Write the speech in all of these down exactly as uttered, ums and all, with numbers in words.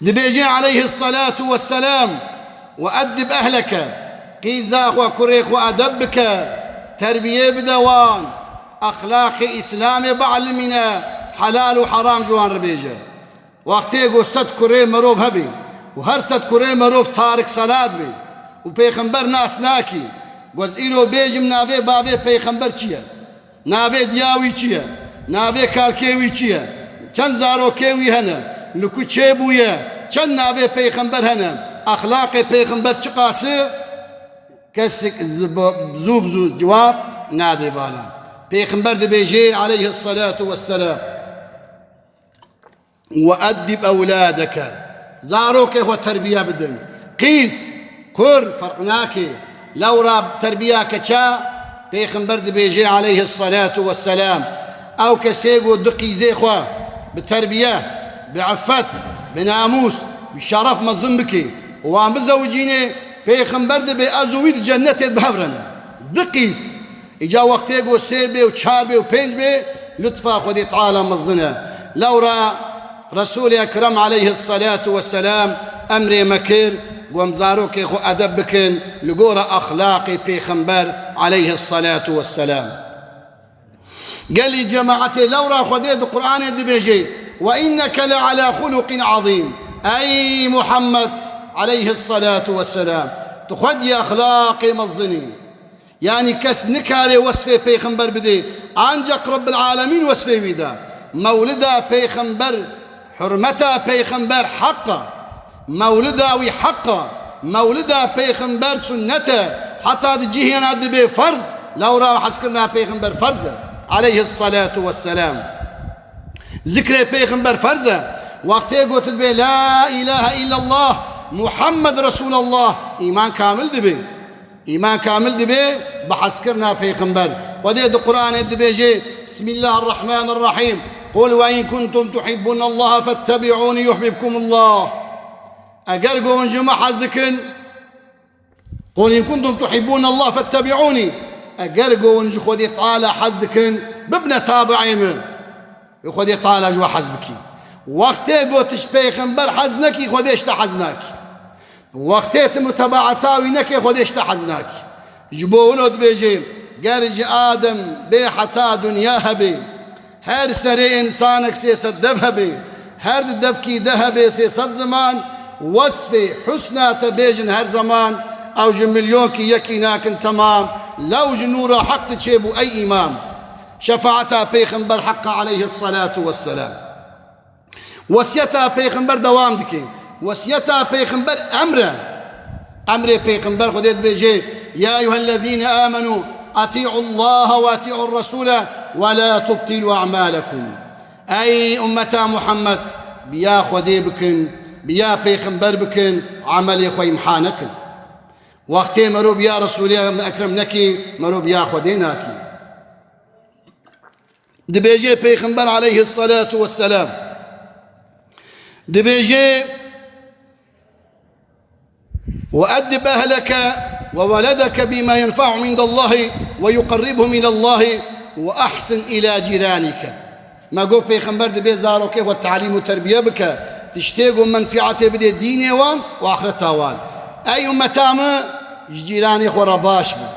Dibêje aleyhissalatu vesselam: "Ve eddib ehleke." Qîza xwe, kurê xwe edeb bike, terbiyê bide wan. Exlaqê Îslamê biellimîne, helal û heram ji wan re bêje. Wextê ku sed kurê merov hebê û her sed kurê merov tarik selat bê û pêxember nas nakî, ku ez îro bêjim navê bavê pêxember çi ye? Navê diya wî çi ye? Navê kalkê wî çi ye? Çend zarokê wî hene? Li ku çêbûye? Çend navê pêxember hene? Exlaqê pêxember çiqas e? Kesik z-, b-, zû bi zû cewab nadê bana. Pêxember dibêje aleyhissalatu vesselam: "Ve eddib ewladeke." Zarokê xwe terbiye bidin. Qîz, kur, ferq nake. Lewra terbiya keça, Pêxember dibêje aleyhissalatu vesselam: Ew kesê ku du qîzê xwe bi terbiye, bi iffet, bi namûs, bi şeref mezin bike û wan bizewicîne, Pêxember dibê ez û wî di cennetê de bi hev re ne. Du qîz. Îca wextê ku sê bê û çar bê û pênc bê, lutfa Xwedê Teala mezin e. Lewra Resûlê Ekrem aleyhissalatu vesselam emrê me kir, ku em zarokê xwe edeb bikin li gora exlaqê Pêxember aleyhissalatu vesselam. Gelî cemaetê, lewra Xwedê di Qur'anê dibêje: "Ve inneke le ala xuluqin azîm." Ey Muhammed aleyhissalatu vesselam, tu xwediyê exlaqê mezin î. Yanî kes nikare wesfê pêxember bidê, ancak Rabbil Alemîn wesfê wî da. Mewlida pêxember, hurmeta pêxember heq e. Mewlida wî heq e. Mewlida pêxember sunnet e. Heta di cihêna dibê ferz, lewra hezkirina pêxember ferz e. Aleyhissalatu vesselam. Zikrê pêxember ferz e. Wextê gotin dibê la ilahe illallah, Muhammed Resulallah, îman kamil dibê. Îman kamil dibê bi hezkirina pêxember. Xwedê di Qur'anê dibêje: Bismillahirrahmanirrahîm. Qul ve in kuntum tuhibbunallaha fettebi'ûnî yuhbibkumullah. Eger ku hûn ji min hez dikin, qul in kuntum tuhibbunallaha fettebi'ûnî. Eger ku hûn ji Xwedê Teala hez dikin, bibne tabi'ê min. Ê Xwedê Teala ji we hez bikî. Wextê ku tu ji pêxember hez nekî, Xwedê ji te hez nakî. Wextê tu mutebaeta wî neke, Xwedê ji te hez nakî. Ji bo wilo dibêje, ger ji Adem bê heta dinya hebe, her serê însanek sê sed dev hebe, her di devkî de hebe sê sed ziman, wesfê husna te bêjin her zeman, ew ji milyonkî yekî nakin temam, lew ji nûra heq tu çêbû ey îmam. Şefaeta pêxember heq e aleyhissalatu vesselam. Wesiyeta pêxember dewam dike. Wesiyeta pêxember emr e. Emrê pêxember Xwedê dibêje: "Ya eyyuhellezîne âmenû, etî'ullâhe ve etî'ur resûle ve lâ tubtîlû e'mâlekum." Ey ummeta Muhammed, bi ya Xwedê bikin, bi ya pêxember bikin, emelê xwe îmha nekin. Wextê mero bi ya Resûlê Ekrem nekî, mero bi ya Xwedê nakî. Dibêje Pêxember aleyhissalatu vesselam, dibêje: "Ve eddib ehleke ve weledeke bima yenfa'uhum indallahi ve yuqerribhum ilallahi ve ahsin ila ciranike." Me got Pêxember dibê zarokê xwe talîm û terbiye bike, tiştê ku menfiatê bidê dînê wan û axireta wan. Ey ummeta min, ji cîranê xwe re baş bin.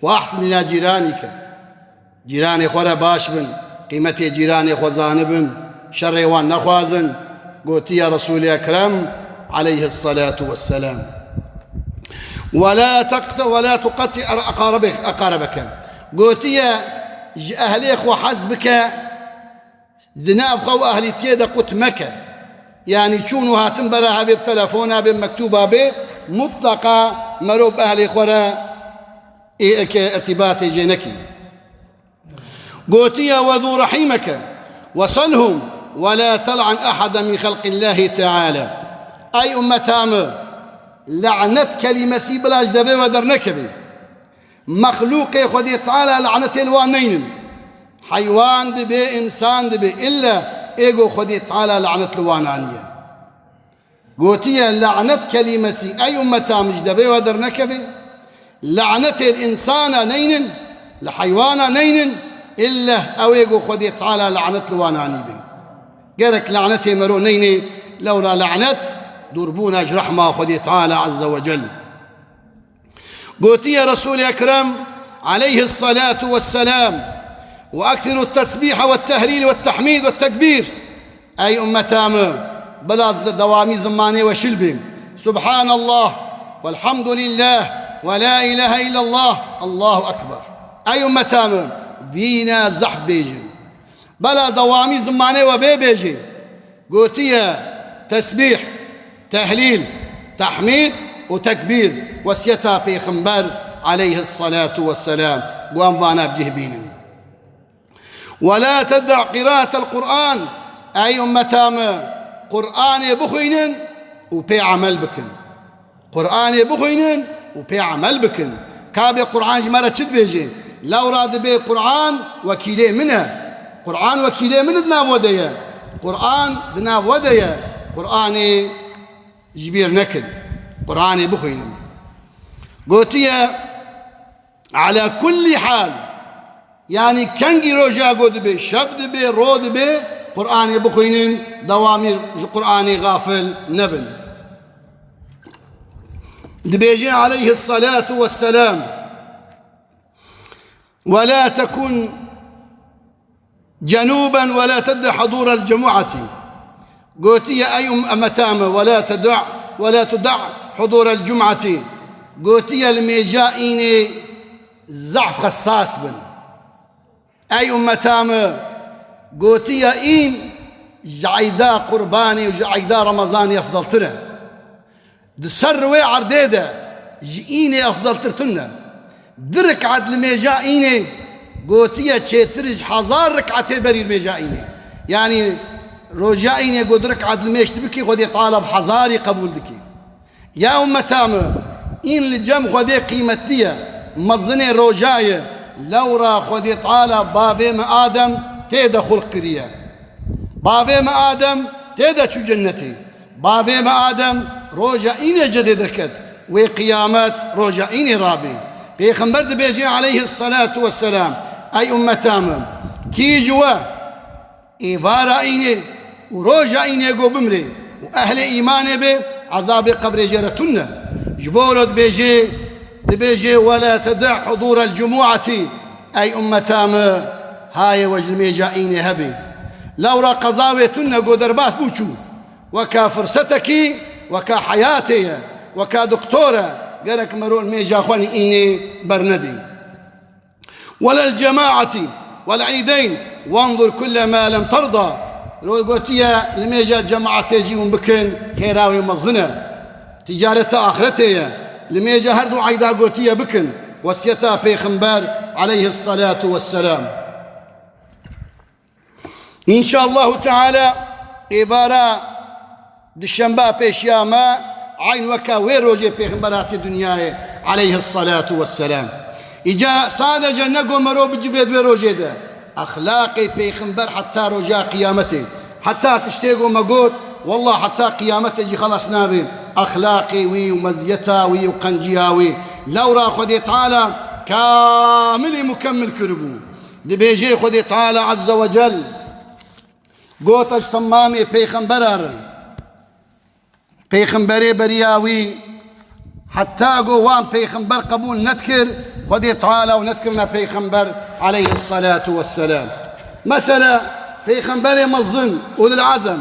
"Ve ahsin ila ciranike." Cîranê xwe re baş bin, qîmetê cîranê xwe zanibin, şerê wan nexwazin, gotiye Resûlê Ekrem aleyhissalatu vesselam. "Ve la teqte-, ve la tuqetti eqarebe-, eqarebeke." Gotiye, ji ehlê xwe hez bike, di nav xwe û ehlîtiyê de qut meke. Yanî çûn û hatin bera hevê bi telefona bê, bi mektûba bê, mutleqa mero bi ehlê xwe re ê eke irtîbatê jê nekî. Gotiye: "Ve zû rehîmeke ve selhum ve la tel'an ehaden min xelqillâhi teâlâ." Ey ummeta min, lanet kelîmesî bila ji devê we dernekeve. Mexlûqê Xwedê Teala lanetê li wan neynin. Heywan dibe, însan dibe, îlle ê ku Xwedê Teala lanet li wan aniye. Gotiye, lanet kelîmesî, ey ummeta min, ji devê we dernekeve. Lanetê li însana neynin, li heywana neynin, îlle ew ê ku Xwedê Teala lanet li wan anîbe. Gerek lanetê mero neynê, Lewra lanet, dûrbûna ji rehma Xwedê Teala Azze ve Cel. Gotiye Resûlê Ekrem aleyhissalatu vesselam, "Ve eksiru tesbîhe ve tehlîl ve tehmîd ve tekbîr." Ey ummeta min, bila z-, dewamî zimanê we şil bê. Subhanallah, velhamdulillah, ve la ilahe illallah, Allahu ekber. Ey ummeta min, vîne zehf bêjin. Bila dewamî zimanê we vê bêjê. Gotiye tesbîh, tehlîl, tehmîd û tekbîr, wesiyeta Pêxember aleyhissalatu vesselam. Wan vana bi cih bînin. "Ve la ted'a qira'atel Qur'an." Ey ummeta min, Qur'anê bixwînin û pê emel bikin. Qur'anê bixwînin û pê emel bikin. Ka bê Qur'an ji me re çi dibêje? Lewra dibê Qur'an wekîlê min e. Qur'an wekîlê min di nav we de ye. Qur'an di nav we de ye. Qur'anê ji bîr nekin. Qur'anê bixwînin. Gotiye, "Ala kullî hal." Yanî kengî roja ku dibe, şev dibe, ro dibe, Qur'anê bixwînin, dewamî ji Qur'anê xafil nebin. Dibêje aleyhissalatu vesselam, "Ve la tekun cenûben ve la ted'a hudûrel cumu'ati." Gotiye, ey um-, ummeta min, "Ve la ted'a, ve la tud'a hudûrel cumu'ati." Gotiye, li mêja înê zehf xesas bin. Ey ummeta min, gotiye, în ji eyda Qurbanê û ji eyda Remezanê efdaltir e. Di ser wê erdê de ji înê efdaltir tune. Di rik'et li mêja înê gotiye çêtir ji hezar rik'etê berî li mêja înê. Yanî roja înê ku di rik'et li mêj tu bikî, Xwedê Teala bi hezarî qebûl dikî. Ya ummeta min, în li cem Xwedê qîmetli ye, mezinê roja ye. Lewra Xwedê Teala bavê me Adem tê de xulq kiriye. Bavê me Adem tê de çû cennetê. Bavê me Adem roja înê cedê derket. Wê qiyamet roja înê rabê. Pêxember dibêje aleyhissalatu vesselam, ey ummeta min, kî ji we êvara înê û roja înê ku bimrê û ehlê îmanê be, ezabê qebrê jê re tune. Ji bo re dibêje, dibêje, "Ve la ted'a hudûrel cumu'ati." Ey ummeta min, hayê we ji mêja înê hebe. Lewra qeza wê tune ku derbas bû çû. Weka firsetekî, weka heyatê ye, weka doktor e, gerek mero mêja xwe nî înê bernedî. "Ve lel cemaati vel îdeyn, venzur kulle ma lem terda." Ro gotiye, li mêja cemaatê jî hûn bikin, xêra wê mezin e. Ticareta axretê ye. Li mêja her du eyda gotiye bikin. Wesiyeta Pêxember aleyhissalatu vesselam. Înşallahu Teala êvara dişemba pêşiya me eyn weke wê rojê Pêxember hatiye dinyayê aleyhissalatu vesselam. Îca sadece ne ku mero bicivê di wê rojê de. Exlaqê Pêxember heta roja qiyametê. Heta tiştê ku me got, wallah heta qiyametê jî xelas nabe. Exlaqê wî û meziyeta wî û qenciya wî. Lewra Xwedê Teala kamilî mukemmil kiribû. Dibêje Xwedê Teala Azze ve Cel, got, ez temamê pêxembera re. Pêxemberê beriya wî, heta ku wan pêxember qebûl nedikir, Xwedê Teala û nedikirine pêxember aleyhissalatu vesselam. Mesela, pêxemberê mezin, ulul azem,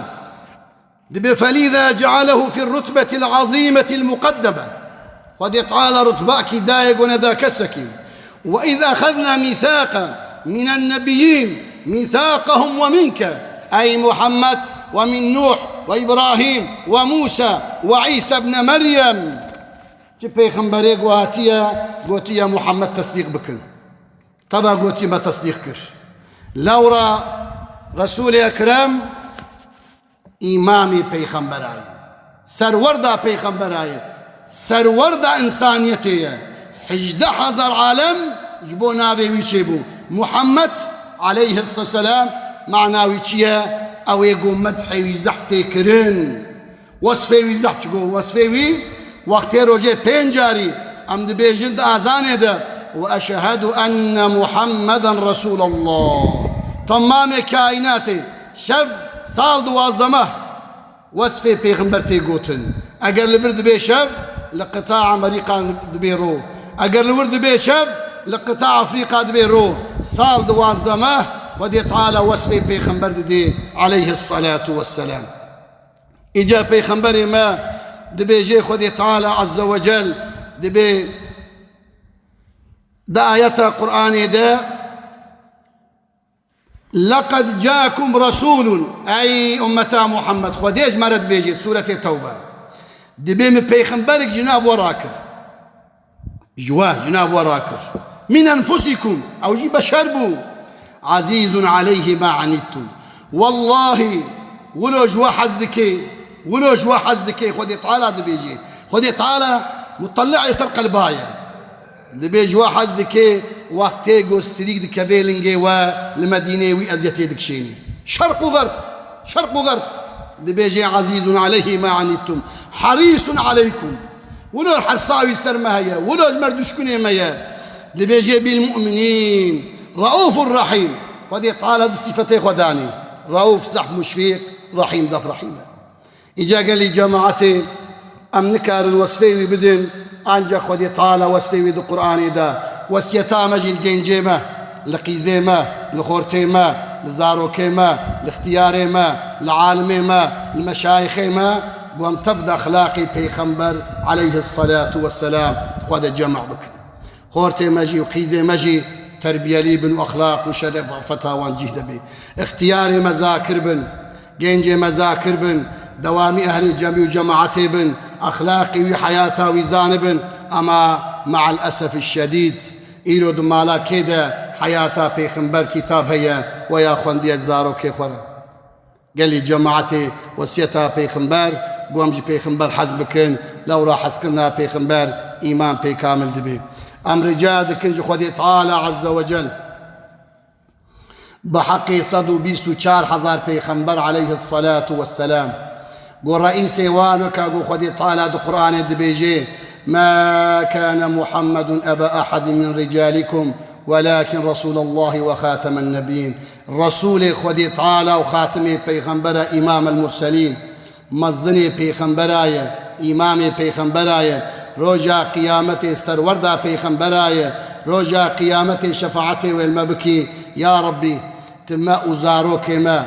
Dibê, "Felîza cealehu fî rutbetil azîmetil muqeddeme." Xwedê Teala rutbakî dayê ku neda kesekî. "Ve iz exezna mîsaqe minen nebiyyîn mîsaqehum ve minke." Ey Muhammed, ve min Nuh, ve Îbrahîm, ve Mûsa, ve Îsa ibne Meryem. Çi pêxemberê ku hatiye, gotiye, "Muhammed tesdîq bikin." Teva gotiye, "Me tesdîq kir." Lewra Resûlê Ekrem, îmamê peyxembera ye. Serwerda peyxembera ye. Serwerda însaniyetê ye. Hejdeh hezar alem ji bo navê wî çêbû. Muhammed aleyhisselam mana wî çi ye? Ew ê ku medhê wî zehf tê kirin. Wesfê wî zehf çi go? Wesfê wî wextê rojê pênc carî em dibêjin di azanê de, "Ve eşhedu enne Muhammeden Resulallah." Temamê kaînatê şev, sal, duwazdeh meh Wesfê pêxember tê gotin. Eger li vir dibe şev, li qita Amerîka dibe ro. Eger li vir dibe şev, li qita Afrîka dibe ro. Sal duwazdeh meh, Xwedê Teala wesfê pêxember didê, aleyhissalatu vesselam. Îca pêxemberê me dibêje, Xwedê Teala azze ve cel dibê di ayeta Qur'anê de, "Leqed cakum rasulun", ey ummeta Muhammed, Xwedê ji me re dibêje, Sûretê Tewbe. Dibê min pêxemberek ji nav we rakir. Ji we, ji nav we rakir. "Min enfusikum", ew jî beşer bû. "Azîzun aleyhi ma anîttum." Wellahî, wilo ji we hez dike, wilo ji we hez dike, Xwedê Teala dibêje. Xwedê Teala mutelli'ê ser qelba ye. Dibê ji we hez dike, wextê ku strîk dikeve lingê we, li Medînê wî eziyetê dikişênî. Şerq û xerb, şerq û xerb. Dibêje, "Azîzun aleyhi ma anîttum, herîsun aleykum." Wilo hersa wî ser me heye, wilo ji me duşkunê me ye. Dibêje, "Bil mu'minîn raufur rahîm." Xwedê Teala di sifetê xwe danî. Rauf zehf muşfîq, Rahîm zehf rehîm e. Îca gelî cemaetê, em nikarin wesfê wî bidin, ancak Xwedê Teala wesfê wî di Qur'anê de. Wesiyeta me jî li gencê me, li qîzê me, li xortê me, li zarokê me, li ixtiyarê me, li alimê me, li meşayixê me, ku em tev di exlaqê pêxember aleyhissalatu vesselam xwe de cem bikin. Xortê me jî û qîzê me jî terbiyelî bin û exlaq û şeref û îfeta wan cih de bê. Îxtiyarê me zakir bin, gencê me zakir bin, dewamî ehlê cemî û cemaetê bin, exlaqê wî, heyata wî zanibin. Ema me'el esefî şedîd, îro di mala kê de heyata pêxember kitab heye, we ya xwendiye zarokê xwe re. Gelî cemaetê, wesiyeta pêxember, ku em ji pêxember hez bikin, lewra hezkirina pêxember, îman pê kamil dibe. Em rica dikin ji Xwedê Teala azze ve cel, bi heqê sed û bîst û çar hezar pêxember aleyhissalatu vesselam, ku reîsê wan weka ku Xwedê Teala di Qur'anê dibêje, "Ma kana Muhammedun eba ahadin min ricalikum, welakin Resulallahi ve xatemen nebiyyin." Resûlê Xwedê Teala û xatimê peyxembera, Îmam el Murselîn, mezinê peyxembera ye, îmamê peyxembera ye, roja qiyametê serwerda peyxembera ye, roja qiyametê şefaetê wê li me bikî, ya Rebbî, tu me û zarokê me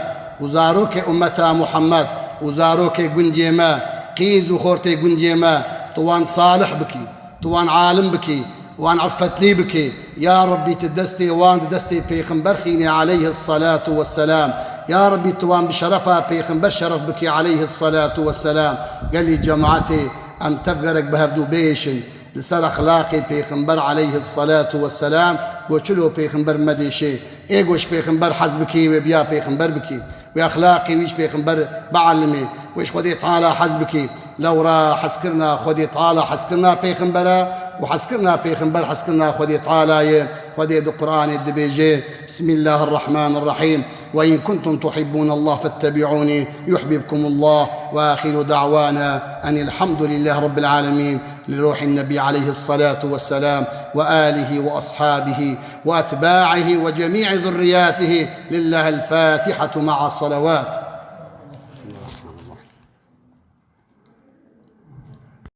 û zarokê ummeta Muhammed û zarokê gundiyê me, qîz û xortê gundiyê me, tu wan salih bikî. Tu wan alim bikî, wan îffetlî bikî. Ya Rebbî, tu destê wan di destê pêxember xînê aleyhissalatu vesselam. Ya Rebbî, tu wan bi şerefa pêxember şeref bikî aleyhissalatu vesselam. Gelî cemaetê, em tev gerek bi hevdû biêşin. Li ser exlaqê pêxember aleyhissalatu vesselam, ku çilo pêxember me dêşê. Ê ku ji pêxember hez bikî, wê biya pêxember bikî. Wê exlaqê wî ji pêxember bialimê, wê ji Xwedê Teala hez bikî. Lewra hezkirina Xwedê Teala, hezkirina pêxembera û hezkirina pêxember, hezkirina Xwedê Teala ye. Xwedê di Qur'anê dibêje, Bismillahirrahmanirrahîm. Ve in kuntum tuhibbunallah fettebi'ûnî yuhbibkumullah ve axiru da'wana enilhamdulillahirabbil alemin. Li ruhin Nebî aleyhissalatu vesselam ve alihi ve ashabihi ve etba'ihi ve cemî'i zurriyatihi. Lillahil Fatihatu ma'a salavat.